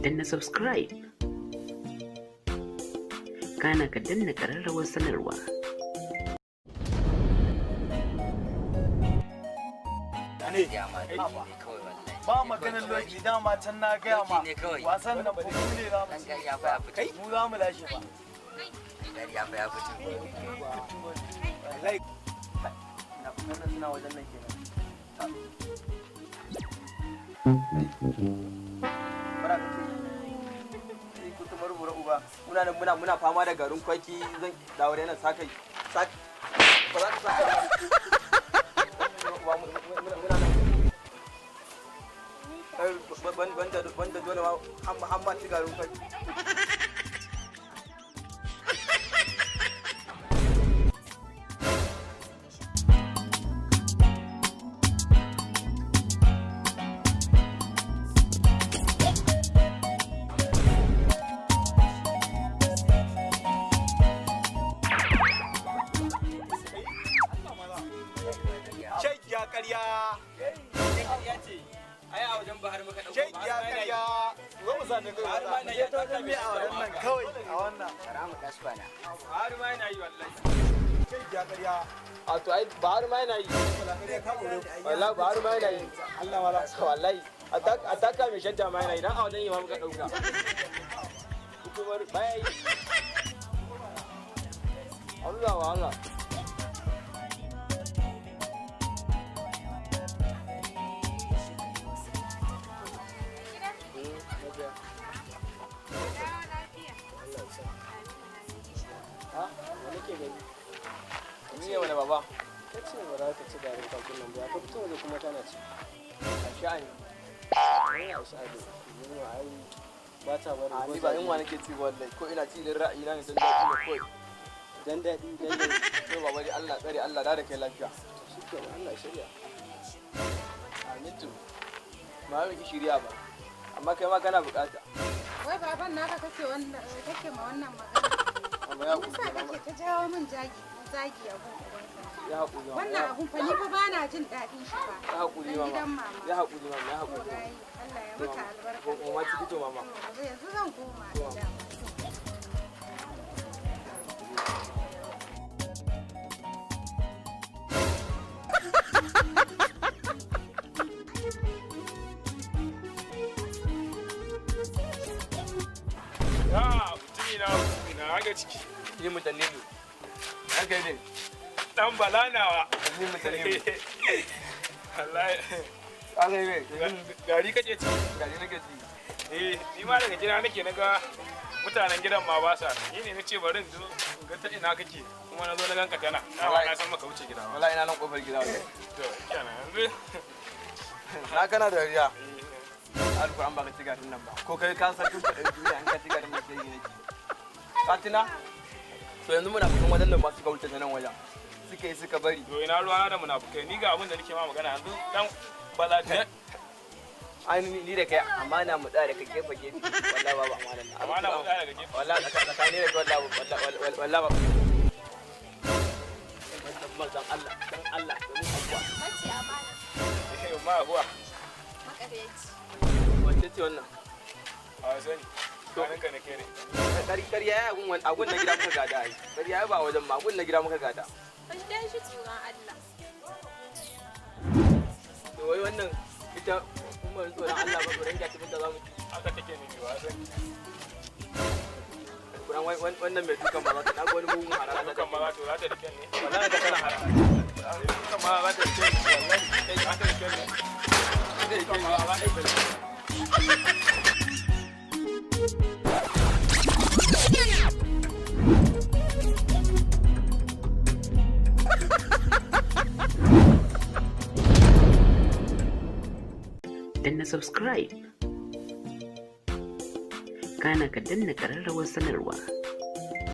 Danna subscribe, kana ka danna ƙararrawar sanarwa. Ba maganin loki dama can na gaya ma wasan nan ba mu ne za mu ci, mu za mu lashe ba. Wallahi na kuma suna wajen nan kenan. Bara ka ce kutumar bura uba, muna nan muna fama da garin kwaki, zan dawo yana sakai sak ba za ka saka ba. Muna nan banda dole ma an ma ci garin kwaki. Shaggiya ƙarya. Ai a wajen Bahar muka dauko. Shaggiya ƙarya. Zo mu sa ta kai Har ma je ta wajen miya a wannan kawai a wannan. Bahar ma yana yi wallahi. Shaggiya ƙarya. A to ai Bahar ma yana yi. Wallahi Bahar ma yana yi. Allah wala. Wallahi ataka mai shadda ma yana yi, dan a wajen yi ma muka dauka. Hukumar baya yi. Allah wa Allah. Ha? Me nake gani? Ni ne wani baba? Ka ce ba za ka ci garin kwakin nan ba, ka fito waje kuma tana ci. A sha'ani. Wani a sha'ani, yunwa ai ba ta bari. A ni ba yunwa nake ci wallahi, ko ina ci dan ra'ayi na ne, dan daɗi ne kawai. Dan daɗi, dan daɗi. To baba dai Allah tsare, Allah da kai lafiya. Shikenan, Allah shirya. Amin to. Ba mu ki shirya ba. Amma kai ma kana bukata. Wai baban naka kake wannan kake ma wannan magana? Amma ya Me yasa kake ta jawo min zagi zagi a gun ubanka? Ya haƙuri mama. Wannan abun fa ni fa bana jin daɗin shi fa. Ya haƙuri Dan mama. gidan mama. Ya haƙuri mama, ya haƙuri. To nayi, Allah ya maka albarka. Koma ciki to mama. To yanzu zan koma gida. Ya mutumina mutumina haka ciki. Ni mutane ne. Haka ne. Dan bala nawa. Ni mutane ne. Wallahi. Haka ne. Gari kake ci? Gari nake ci. Eh, ni ma daga gida nake naga mutanen gidan ma ba sa. Ni ne nace bari in zo in ga ta ina kake, kuma na zo na ganka tana. Dama na san maka wuce gida ba. Wallahi ina nan kofar gida wallahi. To, kenan yanzu. Na kana da riya. Alƙur'an ba ka ci garin nan ba. Ko kai ka san tun kuɗin duniya in ka ci garin nan sai nake. Fatina? To yanzu muna bukan wajen nan ba suka wuce ta nan wajen. Suka yi suka bari. To ina ruwana da munafukai, ni ga abin da nake ma magana yanzu dan bala ta. Ai ni da kai amana mu tsaya da kai gefe gefe. Wallahi babu amana nan. Amana mu tsaya daga gefe. Wallahi tsakani da kai wallahi wallahi ba. Dan Allah, dan Allah, domin abuwa. Mace amana. Eh, ma abuwa. Makaryaci. Wace ce wannan? A sani. Kaninka na kere. Ƙarya ya agun agun na gida muka gada ai. Ƙarya ya ba wajen ma agun na gida muka gada. Kashi dan shi tsoron Allah. To wai wannan ita kuma tsoron Allah ba tsoron gyati da zamu ci. Haka take nufi ba sani. Kuran wannan mai dukan ma za ta naga wani mugun harara ta Dukan ma za ta za ta rike ne. Wallahi ta tana harara. Dukan ma za ta rike ne. Wallahi za ta rike ne. Dukan ma za ta rike ne. Danna subscribe, kana ka danna ƙararrawar sanarwa.